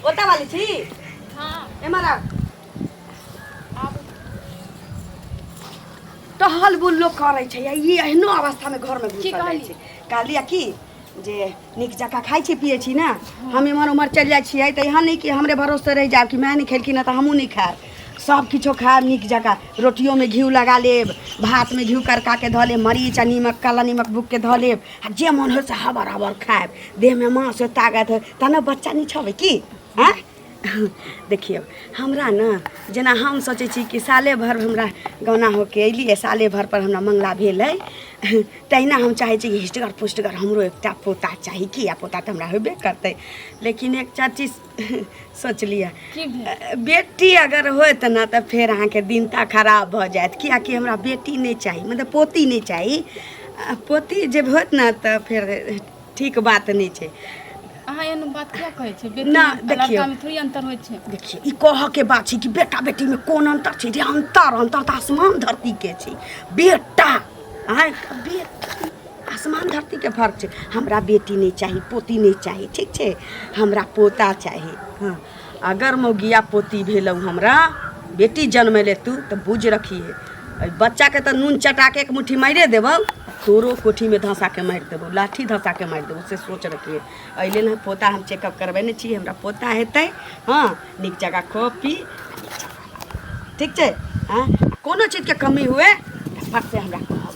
पोता वाली छी? हाँ। एम्हर आउ। टहल बुल लोक करै छै आ ई एहनो अवस्थामे घरमे की घुसल जाइ कहली? छै। कहलियै की जे नीक जकाँ खाइ छी पियै छी ने? हम एम्हर ओम्हर चलि जाइ छियै तऽ एहन नहि कि हमरे भरोसे रहि जायब कि माय नहि खेलखिन हँ तऽ हमहूँ नहि खायब। सब किछो खायब नीक जकाँ। रोटियोमे घिउ लगा लेब, भातमे घिउ करकाके धऽ लेब, मरीच आ नीमक काला नीमक बुकिके धऽ लेब आ जे मोन होइ से हबर हबर खायब। देहमे माँस होइ, ताकत होइ, तहन ने बच्चा नहि छबै की? आँय, देखियौ हमरा ने जेना हम सोचै छी कि साले भरि हमरा गौना होके अयलियै, साले भरि पर हमरा मङ्गला भेलै, तहिना हम चाहै छी कि हिस्टगर पुष्टगर हमरो एकटा पोता चाही। कि आ पोता तऽ हमरा होबे करतै, लेकिन एकटा चीज सोच लिअ। की भेल? बेटी अगर होत ने तऽ फेर अहाँके दिनता खराब भऽ जायत, किएकि हमरा बेटी नहि चाही, मतलब पोती नहि चाही। आ पोती जे होत ने तऽ फेर ठीक बात नहि छै। अहाँ एहन बात किया कहै छियै? बेटी ना, आ देखियौ। लड़कामे थोड़ी अंतर होइ छै। देखियौ, ई कहऽके बात छै कि बेटा बेटीमे कोन अन्तर छै रे? अन्तर अन्तर तऽ आसमान धरतीके छै बेटा। आँय, बेटी आसमान धरतीके फर्क छै। हमरा बेटी नहि चाही, पोती नहि चाही, ठीक छै? हमरा पोता चाही। हँ, अगर मौगिया पोती भेलौ, हमरा बेटी जन्मेले तू तऽ बुझ रखिहे, एहि बच्चाके तऽ नून चटाके एक मुट्ठी मारिए देबौ, तोरो कोठीमे धँसाके मारि देबौ, लाठी धँसाके मारि देबौ, से सोच रखिहे। एहि लेल हम पोता हम चेकअप करबेने छी, हमरा पोता हेतै। हँ, नीक जकाँ खो पी, ठीक छै? हँ, कोनो चीजके कमी हुए तऽ फट से हमरा कहब,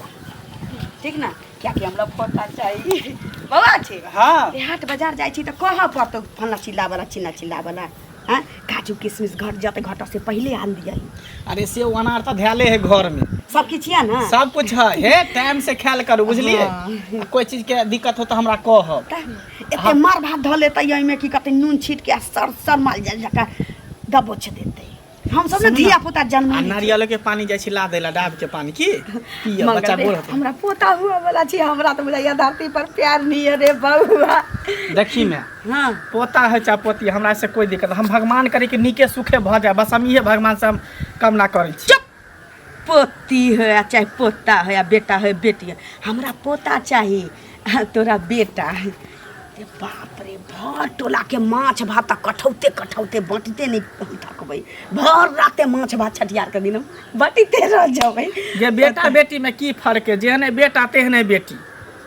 ठीक ने? कियाकि हमरा पोता चाही। बौआ छै। हाँ। हाट बाजार जाइ छी तऽ कहऽ पड़तौ फल्लाँ चिल्ला वाला, चिल्ला चिल्ला वाला। हाँ, काजू किशमिश घट जाते, घट से पहले आन दिया। अरे से अनार तऽ धैले है घर में। सब किछु यऽ ने? सब कुछ है। हे, टाइम से ख्याल करू, बुझलिए? हाँ। आ कोई चीज के दिक्कत हो तो हमरा कहब। तऽ एते मार भात धऽ लेतै ओहिमे की कहतै, नून छीट के आ सर सर माल जाल जकाँ दबोच देतै। हम सब ने धिया पुता जन्म आ नारियल के पानी जाइ छी ला दैला, डाब के पानी की पिय बच्चा गोर होतै। हमरा पोता हुआ वाला छी, हमरा तऽ बुझाइया धरती पर प्यार नहीं है रे बउआ। देखी मैं। हाँ। पोता है चाहे पोती, हमरा से कोई दिक्कत, हम भगवान करे कि नीके सुखे भऽ जाए, बस हम इहे भगवान से हम कामना करै छी। चुप! पोती है आ चाहे पोता है आ बेटा है बेटी है, हमरा पोता चाही आ तोरा बेटा है। रे बाप रे, भर टोला के माछ भात तऽ कठौते कठौते बँटिते नहि हम थकबै। भर राते माछ भात छठियार के दिन हम बँटिते रह जेबै। जे बेटा बेटी में की फर्क है? जेहने बेटा तेहने बेटी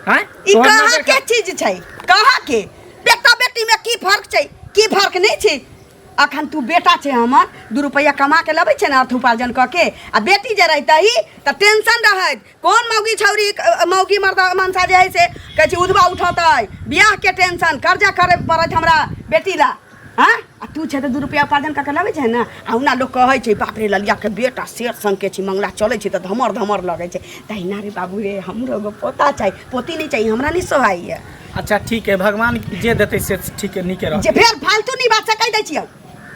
हैं। ई तोहर कहाँ नजर के चीज छै? कहाँ के बेटा बेटी में की फर्क छै? की फर्क नहि छै? अखन तू बेटा छै हमर, 2 रुपैआ कमा के लबै छै ने अर्थ उपार्जन कऽ के, आ बेटी जे रहितही तऽ टेंशन रहैत, कोन मौगी छौरी, मौगी मर्द मनसा जे है से कहै छै उधबा उठौतै, बियाह के टेंशन, कर्जा करे पड़त हमरा बेटी ला। हाँ, आ तू छै तऽ 2 रुपैआ उपार्जन कऽ के लबै छै ने। आ ओना लोक कहै छै, बाप रे, ललिया के बेटा शेर संग के छै, मंगला चलै छै तऽ धमर धमर लगै छै। तहिना रे बाबू रे, हमरो एगो पोता चाही, पोती नहि चाही, हमरा नहि सोहाइए। अच्छा ठीक है, भगवान जे देतै से ठीक है, नीके रहतै। जे फेर फालतू नहीं बात से कहि दै छियौ,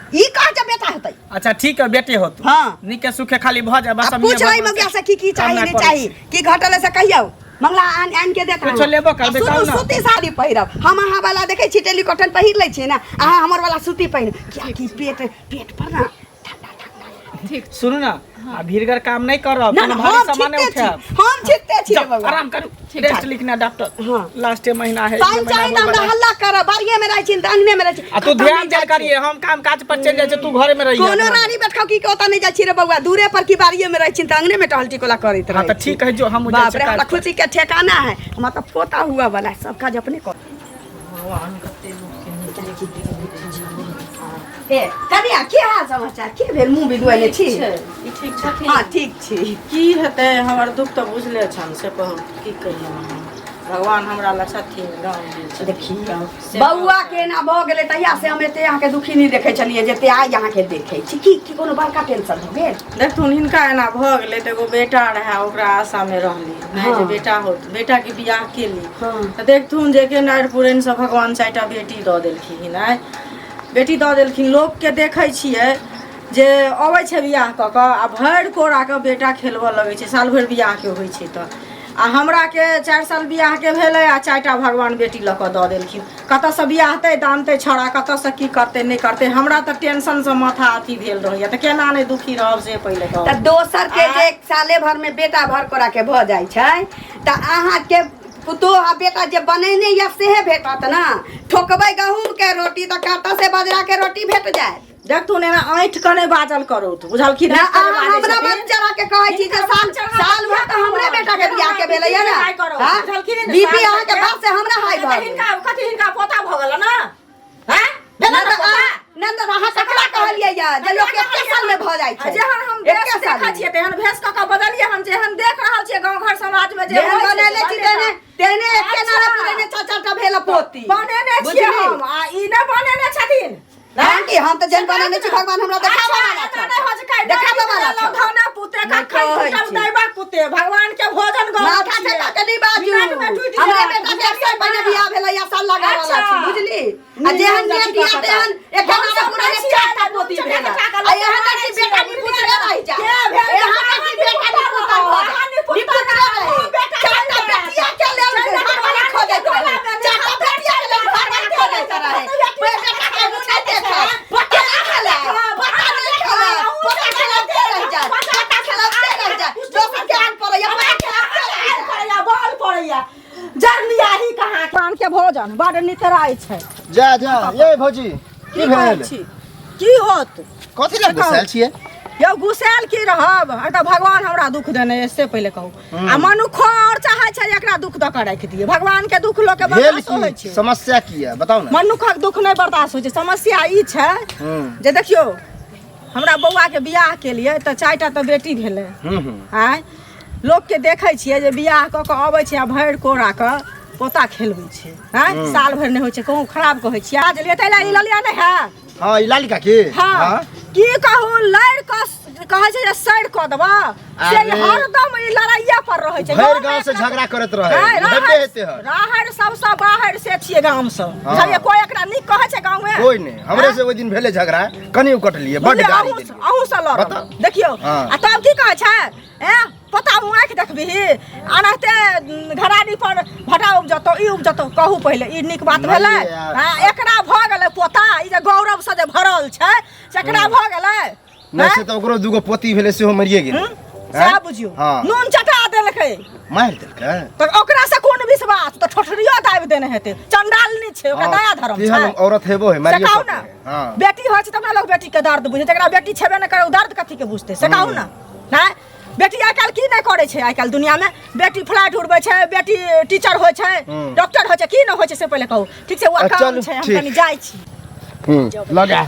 ई कह जे बेटा हेतै। अच्छा ठीक है, बेटे होतौ। हाँ। नीके सुखे खाली भऽ जाए बस। आ हम इहे पूछ रही भगवान मगिया से से की की चाही कामना नहीं करै चाही, छी। की घटल है से कहियौ, मंगला आन आन के देता। कुछो लेबो करबै सुनू, तब ने। सूती साड़ी पहिरब हम। अहाँ वाला देखै छी टेलीकॉटन पहिर लै छियै ने, अहाँ हमर वाला सूती पहिर, कियाकि पेट पेट पर ना ठंडा ठंडा। ठीक। सुनू ना, आ भीड़गर काम नहीं करब, ना ना, कोनो भारी हम सामान नहीं छिटते छी, उठायब। हम छिटते छी रे जाओ, बउआ। आराम करू, ठीक रेस्ट छै। लिखना डॉक्टर। हाँ। लास्ट महीना है, पानि ये महीना चाही तऽ होय हमरा बला। हल्ला करब, बाड़िए में रहै छी तऽ अंगने में रहै छी। आ तू कतौ ध्यान नहि देल जाइ छी। करिए, हम काम काज पर चलि जाइ छी, तू घरे में रहिए। कोनो रानी बैठखाउ की के ओतऽ नहि जाइ छी रे बउआ, दूरे पर की बाड़िए में रहै छी तऽ अंगने में टहल टिकोला करैत हाँ रहै तऽ छी। ठीक है, जो हम जाइ बाप छी रे, हमरा काज पर। खुशी के ठेकाना है, हमरा तऽ पोता हुआ वाला है, सब काज अपने कर। भगवान कते लोक के नीक नीक। ए कनिया, की हाल समाचार? की भेल, मुँह बिदुआने छी? ठीक छै, ई ठीक छथिन? हाँ ठीक छी। की हेतै, हमर दुख तऽ बुझले छनि, से कहू की कहियै हम। भगवान हमरा लग छथिन, राम जी छथिन। देखियौ से बौआ के एना भऽ गेलै तहिया से हम एते अहाँके दुखी नहि देखै छलियै जते आइ अहाँके देखै छी। की की कोनो बड़का टेंशन भऽ गेल? देखथुन, हिनका एना भऽ गेलै तऽ एगो बेटा रहए, ओकरा आशामे रहली नहि जे बेटा होत, बेटाके बियाह केली। तऽ देखथुन जे के नारि पुरैनसँ भगवान 4टा बेटी दऽ देलखिन। आइ बेटी दऽ देलखिन। लोकके देखै छियै जे अबै छै बियाह कऽ कऽ आ भरि कोराके बेटा खेलबऽ लगै छै, साल भरि बियाहके होइ छै तऽ। आ हमराके 4 साल बियाहके भेलै आ 4टा भगवान बेटी लऽ कऽ दऽ देलखिन। कतऽसँ बियाहतै दानतै छौड़ा, कतऽसँ की करतै नहि करतै, हमरा तऽ टेंशनसँ माथा अथी भेल रहैया, तऽ केना नहि दुखी रहब से पहिले कहू। तऽ दोसर के जे साले भर में बेटा भर कोरा के भऽ जाइ छै तऽ अहाँके पुतोह आ बेटा जे बनेने यऽ सेहे भेटत ने। ठोकबै गहूँम के रोटी तऽ कतऽ से बजरा के रोटी भेट जायत। देखथुन एना ऐंठ कऽ नहि बाजल करू बुझलखिन? ना, अहाँ हमरा बच्चा के कहै छी जे साल साल भर तऽ हमरे बेटा के बियाह के भेलैया ने। हाँ? बीपी अहाँ के बात से हमरा हाई भऽ गेल। हिनका कथी, हिनका पोता भऽ गेल ने? हैं? भेलै ना ने तऽ पोता? अहाँ, ना तऽ अहाँ ककरा कहलियै या जे लोक एके साल में भऽ जाइ छै? जेहन हम एके भेष साल देखै में। छियै तेहन भेष कऽ कऽ बदलियै। हम जेहन देख रहल छियै गाँव घर समाज में जे जेहन होइ छै, बनेले छी तेहने तेहने एके नारा पुरेने चार चार टा भेल पोती बनेने छियै बुझली? हम, आ ई नहि बनेने छथिन। कारण कि हम तऽ जेहन बनेने छी भगवान हमरा देखाबऽ वाला छै, देखाबऽ वाला छै। धौना पुते नहि कखन कहै टूटल छी। दैबक पुते भगवान के भोजन गौरव माथा छियै। ठेका के नहि बाजू। मिनट में टूटि हमरे जायत, बेटा के एक साल पहिने बुझलियै? बियाह भेलै या साल लगाबऽ वाला छै। अच्छा। बुझली? आ जेहन जाति नेत या का पता। तेहन एखन हम आब सब पुराने नहि छियै, चारि टा पोती नून भेल। चटा आ एहन नहि कि बेटा निपुतरे रहि जाय, के भेल? एहन नहि कि बेटा निपुतर भऽ जाय, अहाँ निपुतर निपुतरे रहू, रहे। बेटा चारि टा चलि जायत। बेटिया के लेल चलि जायत, घरवाला खोजैत रहे, चारि टा बेटिया के लेल घरवाला खोजैत रहे, बेटा के मुँह नहि देखै, पता नहि खेलै, पता नहि खेलै, पता खेलाबते रहि जाय, पता खेलाबते रहि जाय, दोसर के आन पड़ैया, पता खेलाबते रहि जाय। पड़ैया बल पड़ैया जरनियाही कहाँ पान के भोजन बड़ नितराइ छै। जा जा ये भौजी, की की कहै भेल? छी की होत? कथी लए गुस्सायल छियै? यौ, गुस्सायल की रहब? एतऽ भगवान हमरा दुख देने अछि से पहिले कहू। आ मनुखो और चाहै छै जे एकरा दुख दऽ कऽ राखि दियै। भगवान के दुख लोक के भेल बर्दाश्त होइ की छै? समस्या की है, बताउ ने। मनुखक दुख नहि बर्दाश्त होइ छै। समस्या ई छै जे देखियौ, हमरा बौआ के बियाह केलियै तऽ चारिटा तऽ बेटी भेलै। हूँ हूँ आँय, लोकके देखै छियै जे बियाह कऽ कऽ अबै छै आ भरि कोरा कऽ पोता खेलबै छै। आँय, साल भरि नहि होइ छै। कहूँ खराब कहै छियै? आज लिए ताहि लए ई ललिया नहि है। हाँ, ई लाली काकी। हाँ, की कहू, लड़ि कऽ कहै छै जे सड़ि कऽ देबऽ से। अरे। हरदम ई लड़ाइया पर रहै छै। भरि गाँवमे गाँव से एकरा- झगड़ा करैत रहे। आँय, हेबे राहरि हेते हन। राहरि सबसँ बाहर से छियै गामसँ। हाँ। बुझलियै? कोइ एकरा नीक कहै छै गाँवमे? कोई नहीं। हमरे आँय? से ओहि दिन भेले झगड़ा, कनि कटलिए, बड बुझलियै? गाली अहूँ देलिए। अहूँ लड़ब। बताउ। देखियौ। हाँ। आ तब की कहै छै, ए पोता मुँह आँखि देखबिही, अनाहिते घरारी पर भटा उपजतौ, ई उपजतौ। कहू पहिले, ई नीक बात नहि भेलै? यार। हाँ, एकरा भऽ गेलै पोता, ई जे गौरव से जे भरल छै से एकरा भऽ गेलै? नहि, से तऽ ओकरो दूगो पोती भेलै, सेहो मरिए गेलै। सएह बुझियौ। हाँ। नून चटा देलकै। मारि देलकै। तऽ ओकरा से कोन विश्वास? तऽ ठोठरियो दाबि देने हेतै। चंडालनी छै, ओकरा दया धर्म तेहन छै? औरत हेबो है, से मारियो कहू सकै ने। है। हाँ। बेटी होइ छै तब ने लोक बेटी के दर्द बुझै। जकरा बेटी छेबे नहि करे, ओ दर्द कथी के बुझतै, से कहू ने। नहि, बेटी आइ काल्हि की नहि करै छै? आइ काल्हि दुनियामे बेटी फ्लाइट उड़बै छै, बेटी टीचर होइ छै, डॉक्टर होइ छै, की नहि होइ छै से पहिले कहू। ठीक छै, ओ आ, काम चलू, छै, हम ठीक। कनि जाइ छी। लगा।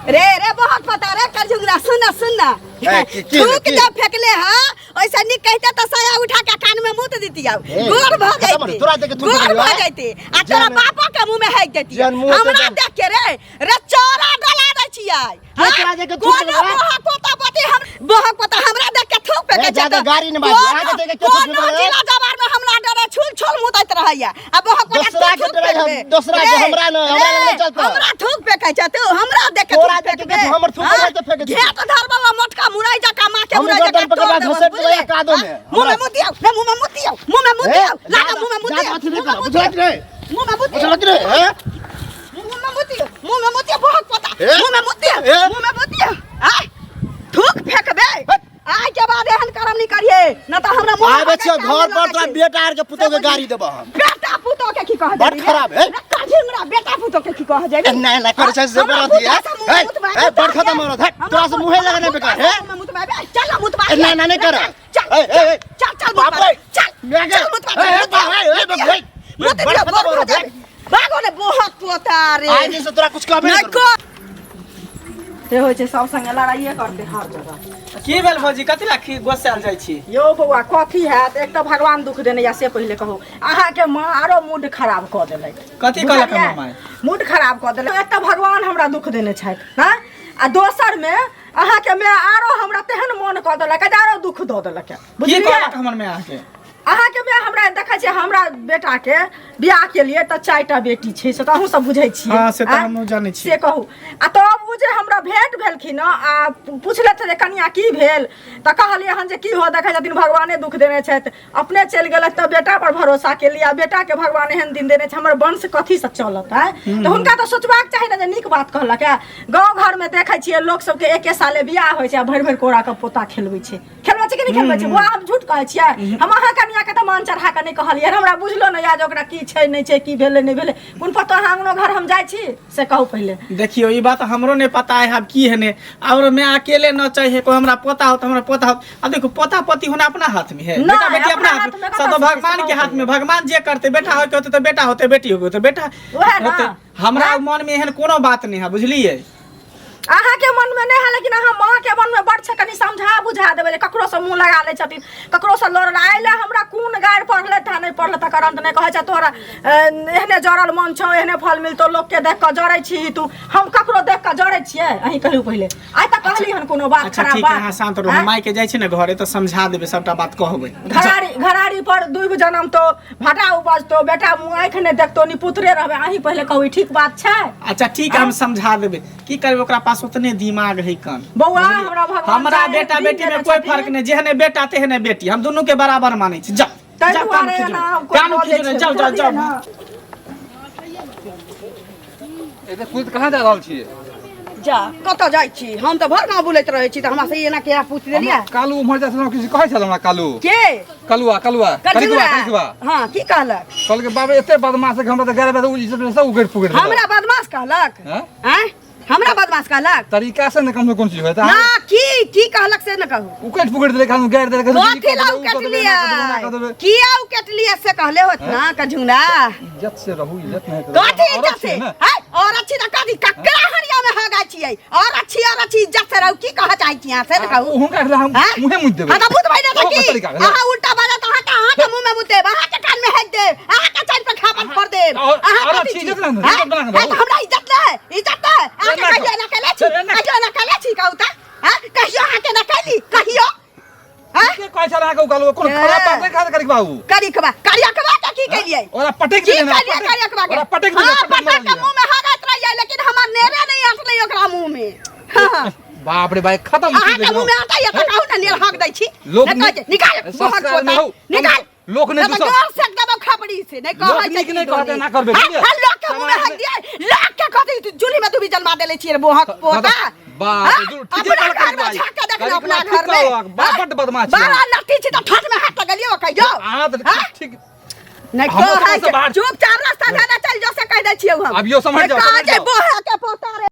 रे रे, बहुत पता रे करझुंगरा, सुन सुन। ए, की थूक की? जब फेकले हा, ओइसे नीक कहते तऽ साया उठा के कान में मुत देती, आउ ए, गोर भऽ खतम जाइते। तोरा देख के थूक गोर देलियौ, भऽ ए? जाइते आ तोरा जेहन- बापो के मुंह में हेक देती। जेहन मुँह हेतै हमरा तेहन- देख के रे रे चोरा डला दै छियै। के तोरा देख के थूक कोनो देलकै? बोहक पोता पोती, हम बोहक पोता हमरा देख के थूक फेकै ए, छै जादा तऽ गारी नहि बाजू। अहाँके देख के के थूक कोनो फेकलै? जिला जवार में हमरा डरे छुल छुल मुतैत रहैया आ बोहक पोता दोसरा के थूक डरे हम, फेकबे। दोसरा के, रे, हमरा नहि, हमरा रे, लग नहि चलतै। हमरा थूक फेकै छै तू? हमरा देख के तोरा थूक देख के फेकबे? तू हमर थूक हाँ? फेकै तऽ फेकै छी। घेट धर वाला मोटका मुरई जका माँ के हम मुरई गर्दन जका पकड़बा तोड़ देबो, घसैट देबै बुझले? कादो में। हाँ? मुँह में हमरा- मुँह दियौ रे, मुँह में मुँह दियौ, मुँह में मुँह ए, दियौ, लागा जादा- मुँह में मुँह जादा दियौ, अथी नहि मुँह में करब, मुँह बुझलक दियौ, रे? मुँह में मुँह दियौ, बुझलक रे, हे? मुँह में मुँह दियौ, मुँह में मुँह दियौ, बहुत पता, ए? मुँह में मुँह दियौ, ए? मुँह में मुँह दियौ, आय थूक फेकबे। आइ के बाद एहन करम नहीं करिए न तऽ हमरा मुँह आबै छियौ घर पर, तोरा बेटा आर के पुतोह के गाड़ी देबह हम। बेटा पुतोह के की कह बड़ खराब है। झिंगरा, बेटा पुतोह के की कह जेबी? ए, नहीं नहीं करे छै से बड़ अथी है। ए, ए, बड़ खतम औरत है। तोरा से मुँहे लगे नहीं बेकार है। चल मुतबा। ए, नहीं, नहीं, नहीं कर। चल। ए, ए, ए। चल चल बाप मुतबा। रे। चल। मैं के- चल मुतबा। ए, ए, बाप रे, ए, बाप रे। मुत बड़ दियो, खतम गोर औरत है। भागो ने बहुत पोता रे। आइ दिन से तोरा कुछ कहबे नहीं नहीं करबो। को से होइ छै, सब संगे लड़ाइए करतै हर जगह। की भेल भौजी, कथी ला गोसायल जाइ छी? यौ बौआ, कथी हैत? एक तऽ भगवान दुख देने या से पहिले कहू, अहाँके माँ आरो मूड खराब कऽ देलथि। कथी कहलक बुझलियै? हमर माय? मूड खराब कऽ देलक। एक तऽ भगवान हमरा दुख देने छथि, हँ, आ दोसरमे अहाँके माय आरो हमरा तेहन मोन कऽ देलक जे आरो दुख दऽ देलक। की बुझलियै? कहलक हमर माय अहाँके? अहाँके माय हमरा देखै छियै, हमरा बेटाके बियाह के लिए तऽ चारिटा बेटी छै, से तऽ अहूँ सब बुझै छियै। हाँ, से तऽ आँय? हमहूँ जानै छियै। से कहू, आ तब ओ जे हमरा भेंट भेलखिन आ पुछलथि जे कनिया की भेल, तऽ कहलियै हन जे की हो, देखै छथिन भगवाने दुख देने छथि, अपने चलि गेलथि तऽ बेटा पर भरोसा केलियै आ बेटाके भगवान एहन दिन देने छै, हमर वंश कथीसँ चलत? आँय, तऽ हुनका तऽ सोचबाक चाही ने जे नीक बात कहलक। है गाँव घरमे देखै छियै लोक सबके एके साले बियाह होइ छै आ भरि भरि कोरा के पोता खेलबै छै, खेलबै खेलबै छै कि नहि खेलबै छै? बौआ, हम झूठ कहै छियै? हम अहाँ कनिया के तऽ मान चढ़ा कऽ नहि कहलियै। हमरा बुझलो नहि यऽ जे ओकरा की छै नहि छै, की भेलै नहि भेलै। कोन पतो अहाँ अंगनो घर हम जाइ छी से कहू पहिले। देखियो, ई बात हमरो नहीं पता है अब की है ने, और मैं अकेले न चाहिए कोई हमरा पोता हो तो हमरा पोता हो। अब देखो, पोता पोती होना अपना हाथ में है, नहीं, बेटा बेटी अपना अपना हाथ हाथ में, में सब तो कतऽ से भगवान के से हाथ में। भगवान जे करते, बेटा होके होते तो बेटा होते, बेटी होके तो बेटा वएह ना। होते। हमरा मन में एहन कोनो बात नहीं है, बुझलिए? अहाँके मनमे नहि है, लेकिन अहाँ माँके मनमे बड़ छै। कनि समझा बुझा देबै जे ककरोसँ मुँह लगा लै छथिन, ककरोसँ लड़ल आइ लए। हमरा कोन गारि पढ़लै तऽ नहि पढ़लै तकर अन्त नहि। कहै छै तोरा एहने जड़ल मन छौ, एहने फल मिलतौ, लोकके देख कऽ जड़ै छी तू। हम ककरो देख कऽ जड़ै छियै? अहीं कहू पहिले, आइ तक कहली हन कोनो बात अच्छा खराब ठीक है, बात? अहाँ शांत रहू। आँय? माय के जाइ छी ने घरे तऽ समझा देबै, सबटा बात कहबै। घरारी घरारी पर दुइब जनमतो, भाटा उपजतो, बेटा मुँह आँखि नहि देखतो, निपुतरे रहबै। अहीं पहिले कहू, ई ठीक बात छै? अच्छा ठीक है, हम समझा देबै। की करबै, ओकरा पास उतने दिमाग है कन। बौआ, हमरा भगवान हमरा चाहे बेटा दिन बेटी में देने कोई छथिन। फर्क नहीं, जेहने बेटा तेहने बेटी, हम दुनू के बराबर मानै छी। जाओ ताहि जाओ, कान दुआरे खींचू एना हम कोई कान बजै खींचू, छै, जाओ जाओ बुझलियै जाओ। ने? एते कुद कहाँ जा रहल छियै? जा, कतऽ जाइ छी? हम तऽ भर गाँव बुलैत रहै छी, तऽ हमरा से एना किया पूछ लेलियै? कालू उम्हर जाइ छलहुँ, किछु कहै छल हमरा कालू। के? कलुआ, कलुआ, करिकवा, करिकवा। हँ, की कहलक? कहलकै बाबा एते बदमाश है कि हमरा तऽ 11 बजे ई सब सब उगड़ पुगड़ देलक। हमरा बदमाश कहलक? हँ? आँय, हमरा बदमाश कहलक? तरीका से ने कम से कोन चीज होय। ना, की की कहलक से न कहू। उकट पुगड़ देलक, हम गारि देलक। कथी ला उकटलियै? किया उकटलियै से कहले होत ना कझुंगरा। इज्जत से रहू, इज्जत नहीं करू। कथी औरत इज्जत से? छियै ने। है औरत छी तऽ कथी ककरा हरिया में हगा छियै? औरत छी, औरत छी, इज्जत से रहू। की कह चाहै छी अहाँ से न कहू। हुनका एकरा हम हैं? मुँहे मुँह देबै। हाँ तऽ भूत भइले तऽ ओहो की तरीका भेलै। अहाँ उल्टा बाजत, अहाँके मुँह में मुँह देब, अहाँके कान में हेक देब, अहाँके चारि पर खापन फोड़ देब। अहाँ औरत कथी छी, छी? इज्जत ना, हैं? इज्जत बना के हैं, रहू। तऽ हमरा इज्जत नहि है, इज्जत नहि है। अहाँके एना कहियो एना केले छी? एना कहियो एना केले छी कहू तऽ? हैं? कहियो अहाँके एना कैली कहियो? हैं? के कहै छल अहाँके ओ कालू? कोनो खराब बात नहि कहत करिक बाबू। करिकबा, करियकबा के की केलियै? ओकरा पटकि की देलियै ने, केलियै करियकबा के? ओकरा पटकि देलियै, हाँ, पटकि पटक के मारलियै। मुँह में हगैत रहियै, लेकिन हमर नेरे नहि अटलै ओकरा मुँह में। हाँ। बाप रे भाई, खत्म अहाँके मुँह में अटैया तऽ कहू ने, नेर हक दै छी। लोक नहि कहै छै, निकाल संस्कार मोहक पोता, नहि हौ। निकाल। लोक नहि नहि तऽ दूसर। गोर सेक देबौ खपड़ी से, नहि लोक कहै छै नीक की नहि कहतै, डोली। एना करबै, हाँ, बुझलियै? हाँ, लोक के मुँह में हक दियै, लोक के कथी चूल्ही में दुबी जलमा देले छियै रे मोहक पोता। बाप हाँ? रे, ठीके अपना कहलक घर में भाई। झाँक के देखना करिकबा अपना ठीक घर में। कहलक, बा- हाँ? बड्ड बदमाश छियै। बड़ा नटी छी तऽ ठोठ में हाथ लगलियै कहियो। अहाँ तऽ हाँ? ठीक नहि हमरो कहै सबसँ छै, बाहर- चुपचाप रास्ता धरने चलि जाओ से कहि दै छियौ हम। अभियो सम्हरि जाओ, नहि कहै सम्हरि छै जाओ। बोहा के पोता रे।